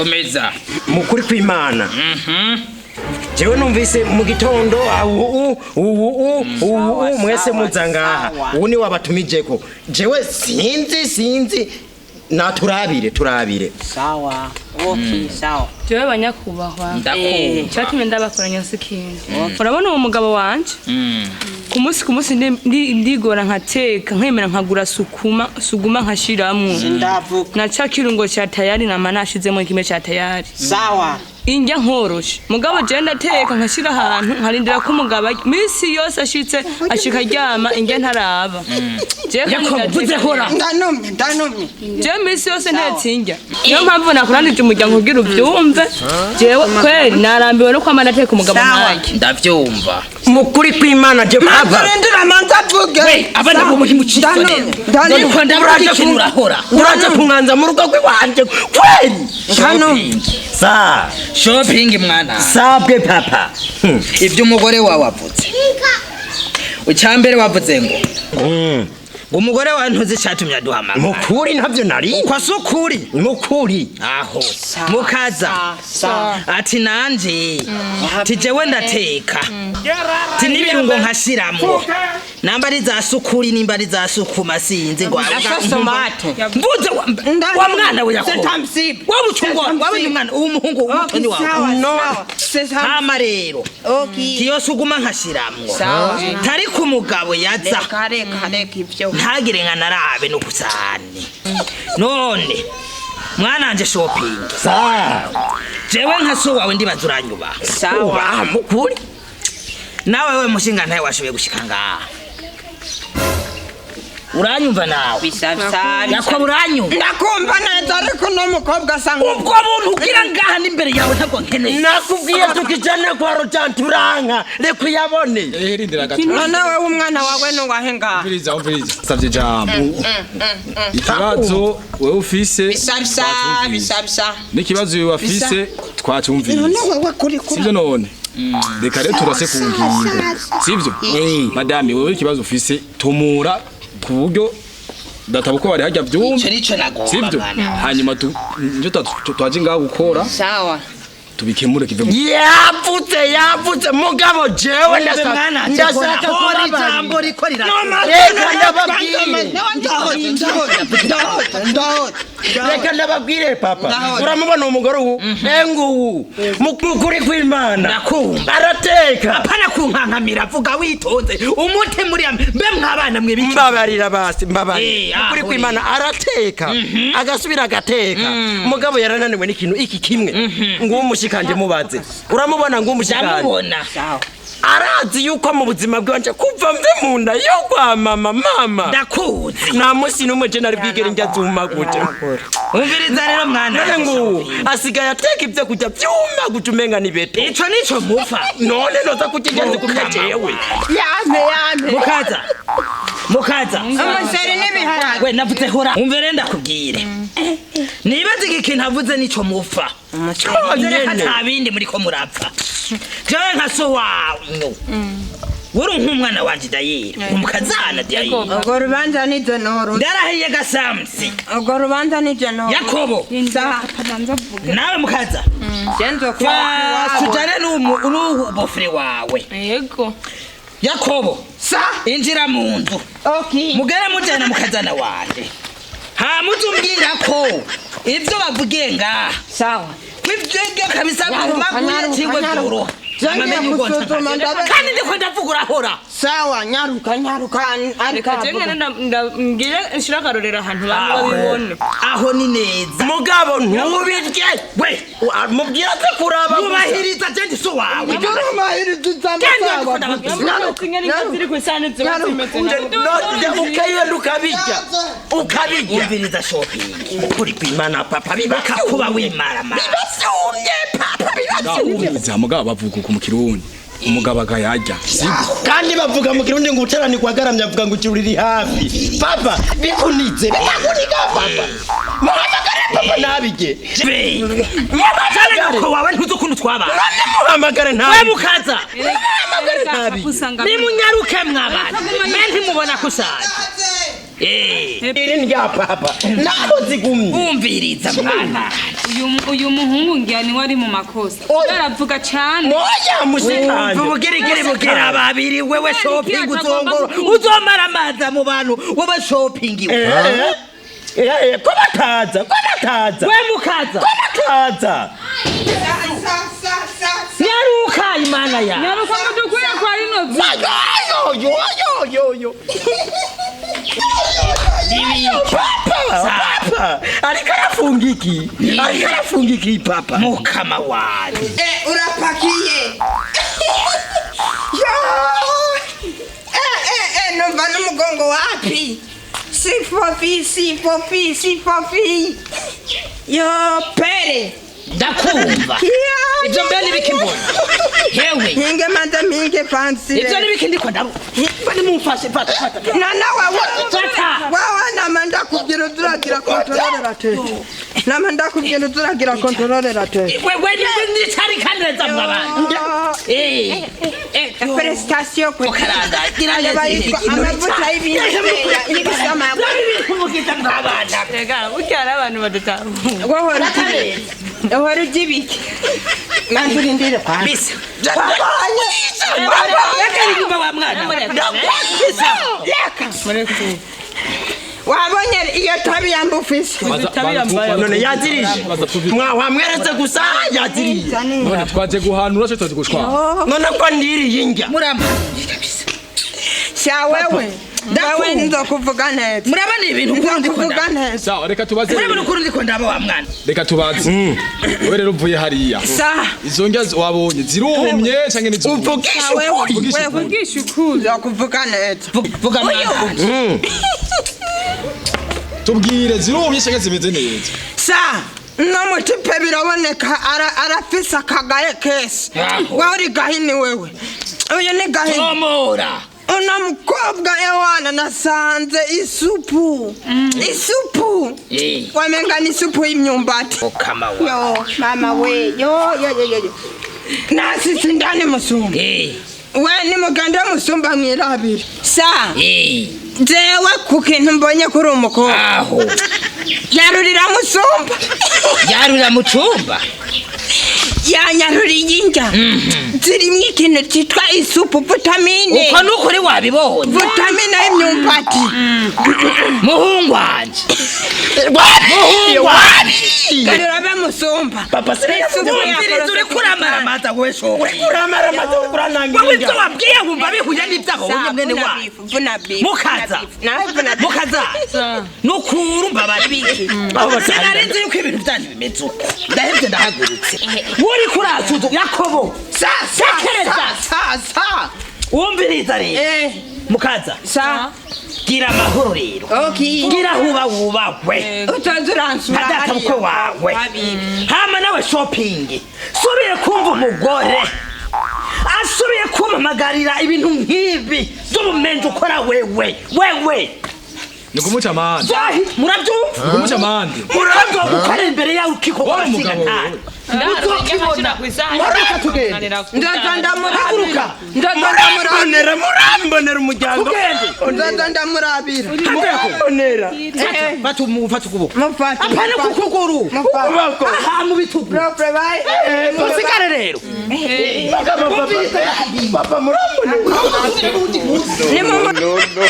Komeza. Mukuri kw'Imana, jewe numvise mu gitondo ubu ubu ubu mwese muza ngaha. Ubu ni wabatumijeko, jewe sinzi naturabire turabire. Sawa, okay, sawa. Jewe banyakubahwa, Ndakumva. icyatumye ndabakoranya si ikintu. Urabona uwo mugabo wanje, ku munsi ndigora nkateka, nkemera nkagura sukuma, suguma nkashiramwo Ndavuga. Na ca kirungo ca Tayari, nama nashizemo kimwe ca Tayari. Injya nkoroshe. Mugabo jewe ndateka nkashira ahantu, nkarindira ko umugabo arya. Misi yose ashitse ashika aryama, injya ntaraba. Jewe kandi Yakobo, ndateka. vuze hora. Ndanumye, ndanumye. Jewe misi yose ntetse injya, niyo mpamvu nakoranije umuryango kugira ubyumve. Jewe kweri narambiwe no kwama nateka, umugabo nkanjye. Ndavyumva. Mukuri kw'Imana, je papa. Rindira manza avuge. We, abana bo muri mucitso. Ndanumye, ndanumye. Niko ndavuga ikintu urahora. Uraje kunganza mu rugo rw'iwanje kweri? Ndanumye. Sa. Shopping, mwana. Sabwe papa. Ibyo umugore wawe avuze, icyambere wavuze ngo ngo umugore wawe ntuzi icyatumye aduhamagara. Mukuri ntabyo nari. Kwa sukuri. Mukuri. Aho mukaza ati nanje ti jewe ndateka, ti n'ibirungo nkashiramwo, namba ari za sukuri, nimba ari za sukuma, sinzi ngo. Tomate. Mvuze wa mwana we Yakobo. Setamsibu. Waba ucungwa waba ni mwana umuhungu umutoni wawe. No. Hama rero tiyo suguma nkashiramwo, tari ku mugabo yaza. Reka, reka, reka ibyo. Ntagire nka narabe no kusani. None mwananje Shopping, Sa. jewe nka so wawe ndibaza uranyuba. Sawa. Uba mukuri. Nawe we mushinga ntawe washoboye gushika ngaha, uranyumva nawe? Bisa. Yakobo, uranyumva? Ndakumva neza, ariko uno mukobwa asa Ubwo buntu ugira ngaha n'imbere yawe ntabwo nkeneye. Nakubwiye tukijane kwa Rojanturanka, reka uyabone. Eh, rindira gato. None wewe umwana wawe nuwahe ngaha? Umviriza, umviriza. Savye jambo. Ikibazo wewe ufise Bisa bisa. twacumvise. Bisa bisa. N'ikibazo wewe afise twacumvise. None wewe kuri kuri. Sivyo none? Reka rero turase ku ngingo. Sivyo? Madame, wewe ikibazo ufise tumura ku buryo databuko bari hajya Ico vyumva. nico nagomba. Sivyo? Mwana. Hanyuma tu njo twaje ngaho gukora tubikemure kive mu Yapfutse, yapfutse, mugabo jewe Mwana, ndashaka hora kubabarira. ijambo riko rirakora. Reka ndababwire. Ndahoze, ndahoze, ndahoze, ndahoze. Reka ndababwire papa. Ndahora. Uramubona umugore ubu enguwu, mukuri kw'Imana. Ndakumva. Arateka. Pana kunkankamira, vuga witonze umuti muri mbe mwabana mwe biki? Mbabarira basi, mbabarira. Eh, Ukuri aho. kw'Imana, arateka agasubira agateka, mugabo yarananiwe n'ikintu iki kimwe. Nguwo umushikanje, mubaze. Uramubona nguwo umushikanje? Ndamubona. Arazi yuko mu buzima bwanje kuva mve mu nda yo kwa mama Ndakuzi. nta munsi n'umwe je nari bwigere njya zuma gute. Umviriza rero mwana. None nguwo asigaye ateka ibyo kurya vyuma gute, umenga ni beto. Ico nico mufa. None noza kurya zigumye jewe? Yampe, yampe. Mukaza, mukaza. Umuceri n'ibiharage. We, navuze hora. Umvere ndakubwire, nibaze iki kintu avuze nico mufa. Reka, nta bindi muriko murapfa. Jewe nka so wawe uri nk'umwana wanje dayeri, umukazana dayeri. Urwo rubanza ni noru. Ndarahiye gasamsi. Urwo rubanza ni noru. Yakobo. Sawa. Nawe mukaza. Genzo kwa. Tujane n'ubu beau-frère wawe. Yego. Yakobo, Sa. injira mu nzu. Okay. Mugere mujana mukazana wanje, hamuzumbwira ko ibyo bavugiye ngaha Sawa. kwivyo kabisa Nyaruka, kumaguye nyaruka, cingwe nyaruka. byoroha. Jangiye Amamenye uko gusuzuma nsanga. ndabe. Kandi ndiko ndavuga urahora. Sawa, nyaruka, nyaruka, ariko Reka je ngene ngire nshira akarorero ahantu bamwe babibone. Aho ni neza. Mugabo ntubirye. We. Mubwira aze kuraba gusa. Mubahiriza, je ndi so wawe. Urumahiriza. Genda, ndiko ndababwira. Nyene inka ziri kw'isahani ziba zimeze None ukagenda ukabirya, ukabirya. Umviriza Shopping. Ukuri kw'Imana papa, biba Reka kuba wimaramara. Biba vyumye papa, biba vyumye. Umviriza, mugabo bavuga uku mu Kirundi: umugabo agayarya, sibyo? Kandi bavuga mu Kirundi ngo uteranirwa agaramye avuga ngo ijuru riri hafi. Papa, bikunize bikakuniga papa, muhamagare papa nabige. Be. Muhamagare. Nyoko wawe ntuzi ukuntu twabana. None muhamagare We. ntabige. Mukaza. Muhamagare ntabige. Usanga Nimunyaruke mwabana mbe ntimubona ko ushaje. Eh. Iri ndya papa ntabwo zigumye. Umviriza mwana. Uyu muhungu ngira niwe ari mu makosa. Aravuga cyane. Oya mushikanje. Ubugirigiri bugira babiri, wewe shopping uzongora uzomara amazi mu bantu, wewe shopping. Eh, ko bataza, ko bataza. We mukaza. Ko bataza. Nyaruka imana ya. Nyaruka ngo dukwiye kwa rino zu. Yo yo yo yo yo. Papa, papa. Ariko arafunga iki? Ariko arafunga iki papa? Mukama wanje. Eh, urapakiye. Yo! Eh, numva n'umugongo wapi? Sifofi, sifofi, sifofi. Yo, pere. Ndakumva. Ibyo mbe nibiki mbona? Hewe. Hinge manza minge fansi. Ibyo nibiki ndiko ndabo. Bani mumfashe, fata fata. Nana wawe. Fata. Wawe nama ndakubwira uzuragira contrôle la tête. Nama ndakubwira uzuragira contrôle la tête. Wewe nicari kaneza mwabana. Eh. Félicitations kwe. Ukaranda gira neza. Abayitwa amavuta y'ibintu y'ibisama. Mugiza mwabana. Rega burya hari abantu badatahura. Wowe uhora urya ibiki? Manza urindire kwa. Bisa. Reka inyuma wa mwana. Bisa. Mureke. Wabonye iyo tabi yambufise. None yazirije. Mwa wamweretse gusa yaziriye. None twaje guhanura cyo twaje gushwana. None ko ndiriye indya. Murama. Sha wewe. Wewe nzokuvuga neza. Murabona ibintu ukuntu ndiko Nzokuvuga ndaba. neza. Sawa, reka tubaze. Murabona ukuntu ndiko ndaba wa mwana. Reka tubaze. Wewe rero uvuye hariya. Sa. Izo ndya wabonye zirumye canke nizumye? Uvugisha Wewe ukuri. wewe Vugisha ukuri. nzokuvuga neza. Vuga mwana. Tubwire zirumye canke zimeze neza. Sa. No mutipe biraboneka arafise akagaye kesi. Aho. Wewe uri gahini wewe. Uyu ni gahini. Tomora. Uno mukobwa ewana nasanze isupu. Isupu. Eh. Wamenga ni isupu y'imyumbati. Mukama wa. Yo mama we yo yo yo yo. Nasisi ndani musumba. Eh. We nimugende musumba mwirabire. Sa. Eh. Jewe ku kintu mbonye kuri umukobwa. Aho. Yarurira musumba. Yarurira mu cumba. Yanyaruriye indya. Zirimwo ikintu citwa isupu vitamine. Uko nukuri wabibonye. Vitamine y'imyumbati. Muhungu wanje. Muhungu wanje. Garura musumba. Papa Isupu Umviriza uriko uramara amazi wewe shopping. Uramara amazi uranangira. Wewe ibyo wabwiye wumva bihuye n'ibyo abonye mwene wawe. Vuna bifu. Mukaza. Nawe vuna bifu. Mukaza. Nukuru mbabari. Sinarinzi yuko ibintu byanyu bimeze uko. Ndahevye ndahagurutse. Uri kurasuzu Yakobo. Sa sa Tekereza. sa sa. Wumviriza rero. Eh. Mukaza. Sa. Gira amahoro rero. Okay. Gira huba wubahwe. Utaza uransura Nka data bukwe wawe. Hama nawe shopping. Subiye kumva umugore. Asubiye kumpamagarira ibintu nk'ibi by'ubumenzi ukora wewe. Wewe. Ni kumuca amande. Zahi murabyumva? Ni kumuca amande. Murabyumva gukora imbere yawe ukiko Wa kwashinga mugabo ntayo. Uzokibona. Haguruka tugende. Ndoza ndamurabira. Haguruka. Ndoza ndamurabira. Murambonera, murambonera umuryango. Tugende. Ndoza ndamurabira. Murambonera. Fata fata ukuboko. Mufate. Apana kukuguru. Mufate. Ukuboko. Aha mu bitugu. Propre bye. Musigare rero. Papa, murambonera. Ni mu No, no.